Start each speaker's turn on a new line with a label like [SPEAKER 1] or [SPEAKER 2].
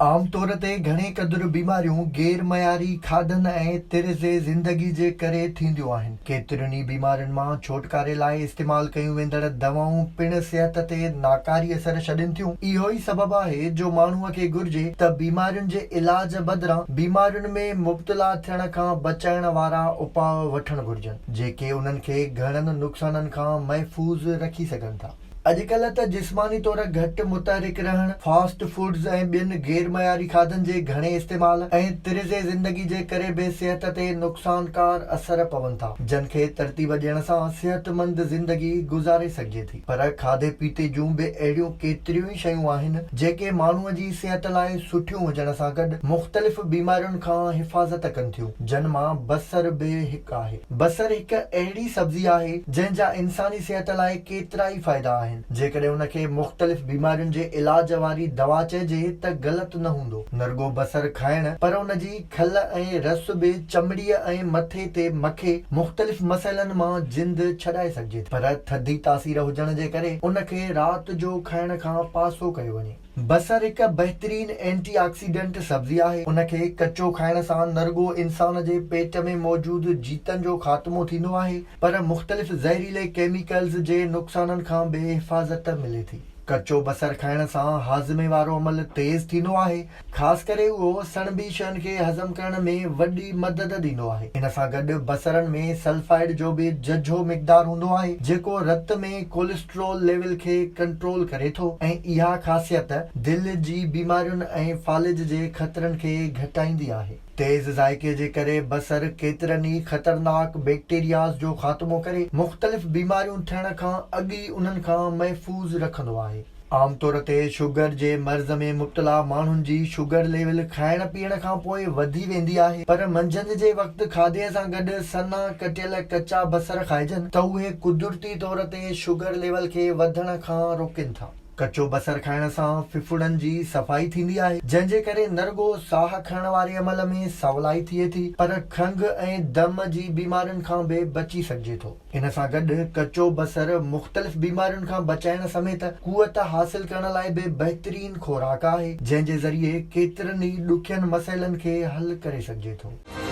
[SPEAKER 1] عام طور تي گهڻي قدر بيماريون غير معياري کاڌن ۽ طرز زندگي جي ڪري ٿينديون آهن. ڪيترين ئي بيمارين مان ڇوٽڪاري لاء استعمال ڪيون ويندڙ دوائون پڻ صحت تي ناڪاري اثر ڇڏين ٿيون. اهو ئي سبب آهي جو ماڻهوء کي گهرجي ته بيمارين جي علاج بدران بيمارين ۾ مبتلا ٿيڻ کان بچائڻ وارا اپاء وٺڻ گهرجن، جيڪي انهن کي گهڻن نقصانن کان محفوظ رکي سگهن ٿا. اڄڪلهه ته جسماني طور گهٽ متحرڪ رهڻ، فاسٽ فوڊز ۽ ٻين غير معياري کاڌن جي گهڻي استعمال ۽ طرز زندگي جي ڪري به صحت تي نقصانڪار اثر پون ٿا، جن کي ترتيب ڏيڻ سان صحتمند زندگي گذاري سگهجي ٿي. پر کاڌي پيتي جون به اهڙيون ڪيتريون ئي شيون آهن، جيڪي ماڻهوء جي صحت لاء سٺيون هجڻ سان گڏ مختلف بيمارين کان حفاظت ڪن ٿيون، جن مان بصر به هڪ آهي. بصر هڪ اهڙي سبزي آهي، جنهن جا انساني صحت لاء ڪيترائي فائدا آهن. جيڪڏهن ان کي مختلف بيمارين جي علاج واري دوا چئجي ته غلط نه هوندو. نه رڳو بصر کائڻ پر ان جي کل ۽ رس به چمڙيء ۽ مٿي تي مکي مختلف مسئلن مان جند ڇڏائي سگهجي ٿي. پر ٿڌي تاثير هجڻ جي ڪري ان کي رات جو کائڻ کان پاسو ڪيو وڃي. بصر هڪ بهترين اينٽي آڪسيڊنٽ سبزي آهي. ان کي ڪچو کائڻ سان نه رڳو انسان جي پيٽ ۾ موجود جيتن جو خاتمو ٿيندو آهي پر مختلف زهريلي ڪيميڪلز جي نقصانن کان به حفاظت ملي ٿي. ڪچو بصر کائڻ سان هاضمي وارو عمل تيز ٿيندو آهي. خاص ڪري اهو سڻڀي شين کي هضم ڪرڻ ۾ وڏي مدد ڏيندو آهي. ان سان گڏ بصرن ۾ سلفائيڊ جو به ججهو مقدار هوندو آهي جيڪو رت ۾ ڪوليسٽرول ليول کي ڪنٽرول ڪري ٿو ۽ اها خاصيت دل جي بيمارين ۽ فالج جي خطرن کي گهٽائيندي آهي. تيز ذائقي جي ڪري بصر ڪيترن ئي خطرناڪ بيڪٽيرياز جو خاتمو ڪري مختلف بيماريون ٿيڻ کان اڳ ئي انهن کان محفوظ رکندو آهي. عام طور تي شگر جي مرض ۾ مبتلا ماڻهن جي شگر ليول کائڻ پيئڻ کان پوء وڌي ويندي آهي پر منجهند جي وقت کاڌي سان گڏ سنها ڪٽيل ڪچا بصر کائجن ته اهي قدرتي طور تي شگر ليول کي وڌڻ کان روڪين ٿا. ڪچو بصر کائڻ سان ڦڦڙن جي صفائي ٿيندي آهي جنهن جي ڪري نه رڳو ساهه کڻڻ واري عمل ۾ سولائي ٿئي ٿي پر کنگهه ۽ دم جي بيمارين کان به بچي سگهجي ٿو. ان سان گڏ ڪچو بصر مختلف بيمارين کان بچائڻ سميت قوت حاصل ڪرڻ لاء به بهترين خوراڪ آهي، جنهن جي ذريعي ڪيترن ئي ڏکين مسئلن کي حل ڪري سگهجي ٿو.